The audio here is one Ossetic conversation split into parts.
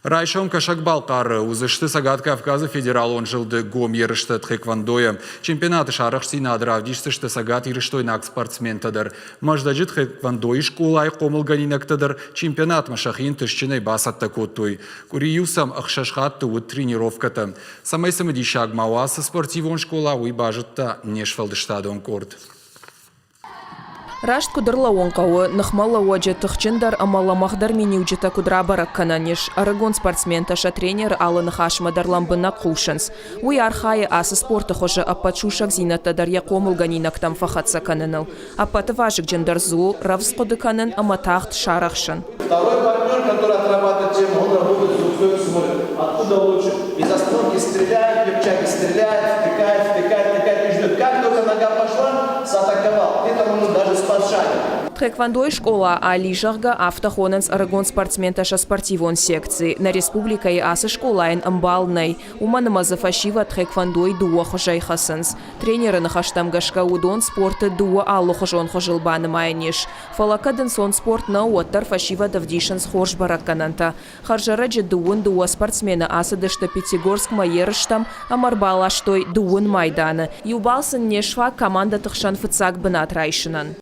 Райсом Кӕсӕг-Балхъары уыдзысты Цӕгат Кавказы федералон зылды гом ерыстӕ тхэквондойӕ. Чемпионаты сарӕхстдзинад равдисдзысты цӕгатирыстойнаг спортсментӕ дӕр. Мӕздӕджы тхэквондойы скъолайы хъомылгӕнинӕгтӕ дӕр чемпионатмӕ сӕхи ӕнтыстджынӕй бацӕттӕ кодтой. Къуыри-иу сӕм ӕхсӕз хатты уыд тренировкӕтӕ. Цӕмӕй цымыдисаг ма уа цы спортивон скъола, уый базыдта не сфӕлдыстадон къорд. Раст куыд ӕрлӕууын хъӕуы, ныхмӕлӕууӕджы тыхджындӕр ӕмӕ лӕмӕгъдӕр миниуджытӕ куыд рабӕрӕг кӕнӕн ис, ӕрыгон спортсментӕ сӕ тренеры алы ныхасмӕ дӕр лӕмбынӕг хъусынц. Уый архайы ацы спорты хуызы ӕппӕт сусӕгдзинӕдтӕ дӕр йӕ хъомылгӕнинӕгтӕм фӕхӕццӕ кӕныныл. Ӕппӕты вазыгджындӕр дзы у рӕвдз хъуыды кӕнын ӕмӕ тагъд сарӕхсын. Второй партнер, который отрабатывает тему, он работает с двухсот смотрит, откуда лучше. Из остановки стреляет, перчатки стреляет, втыкает, втыкает, втыкает и ждет. Как только нога пошла, сатаковал. Где-то может даже с подшагом. Тхэквондойы скъола Али, зӕгъгӕ, афтӕ хонынц ӕрыгон спортсментӕ сӕ спортивон секци. Нӕ республикӕйы ацы скъолайӕн ӕмбал нӕй, уымӕн ӕмӕ дзы фӕсивӕд тхэквондойы дыууӕ хуызӕй хӕцынц. Тренеры ныхӕстӕм гӕсгӕ уыдон спорты дыууӕ алыхуызон хуызыл банымайӕн ис. Фӕлӕ кӕд ӕнцон спорт нӕу, уӕддӕр фӕсивӕд ӕвдисынц хорз бӕрӕггӕнӕнтӕ. Хӕрзӕрӕджы дыууын дыууӕ спортсмены ацыдысты Пятигорскмӕ ерыстӕм ӕмӕ ӕрбаластой дыууын майданы. Иу балл сын не сфаг командӕты хсӕн фыццаг бынат райсынӕн.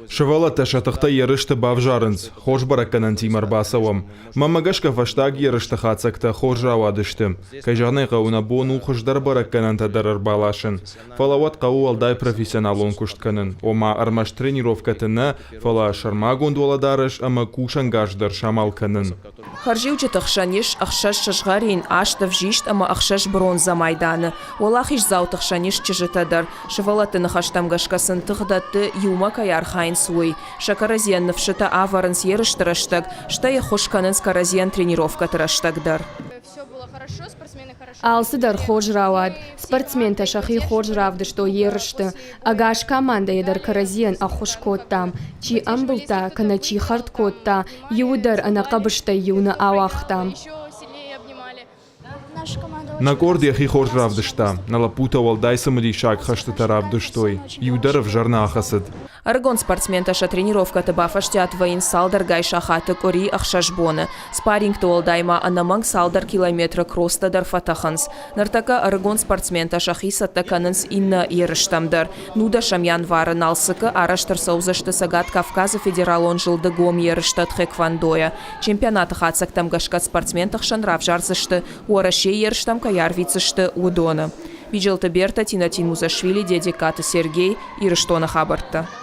Сывӕллӕттӕ сӕ тыхтӕ ерысты бавзарынц, хорз бӕрӕггӕнӕнтимӕ ӕрбацӕуӕм. Мӕнмӕ гӕсгӕ фӕстаг ерысты хатдзӕгтӕ хорз рауадысты. Кӕй зӕгъын ӕй хъӕуы, нӕ бон у хуыздӕр бӕрӕггӕнӕнтӕ дӕр ӕрбаласын. Фӕлӕ уӕд хъӕуы уӕлдай профессионалон куыст кӕнын, ома ӕрмӕст тренировкӕты нӕ, фӕлӕ сӕрмагонд уӕлӕдарӕс ӕмӕ кусӕнгарз дӕр самал кӕнын. Хӕрзиуджыты хсӕн ис ӕхсӕз сызгъӕрин, аст ӕвзист ӕмӕ ӕхсӕз бронзӕ майданы. Уӕлахиздзауты хсӕн ис чызджытӕ дӕр. Сывӕллӕтты ныхӕстӕм гӕсгӕ сын тых дӕтты, иумӕ кӕй архайынц, уый. Сӕ кӕрӕдзийӕн ныфсытӕ ӕвӕрынц ерысты рӕстӕг, стӕй ӕххуыс кӕнынц кӕрӕдзийӕн тренировкӕты рӕстӕг дӕр. Алцыдӕр хорз рауад. Спортсментӕ сӕхи хорз равдыстой ерысты. Ӕгас командӕйӕ дӕр кӕрӕдзийӕн ӕххуыс кодтам. Чи ӕмбылдта, кӕнӕ чи хӕрд кодта, иуы дӕр ӕнӕхъӕбыстӕй иу нӕ ауагътам. Нӕ къорд йӕхи хорз равдыста. Нӕ лӕппутӕ уӕлдай цымыдисаг хӕстытӕ равдыстой. Иу дӕр ӕвзӕр нӕ ахӕцыд. Ӕрыгон спортсментӕ сӕ тренировкӕты бафӕстиат вӕййынц цалдӕргай сахаты къуыри ӕхсӕз боны. Спаррингты уӕлдай ма ӕнӕмӕнг цалдӕр километры кросстӕ дӕр фӕтӕхынц. Ныртӕккӕ ӕрыгон спортсментӕ сӕхи цӕттӕ кӕнынц иннӕ ерыстӕм дӕр. Нудӕсӕм январы Налцыкы арӕзт ӕрцӕудзысты Цӕгат Кавказы федералон зылды гом ерыстӕ тхэквондойӕ. Чемпионаты хатдзӕгтӕм гӕсгӕ спортсменты хсӕн равзардзысты, Уӕрӕсейы ерыстӕм кӕй арвитдзысты, уыдоны. Биджелты Бертӕ, Тинатин Музашвили, Дедегкаты Сергей, Ирыстоны хабӕрттӕ.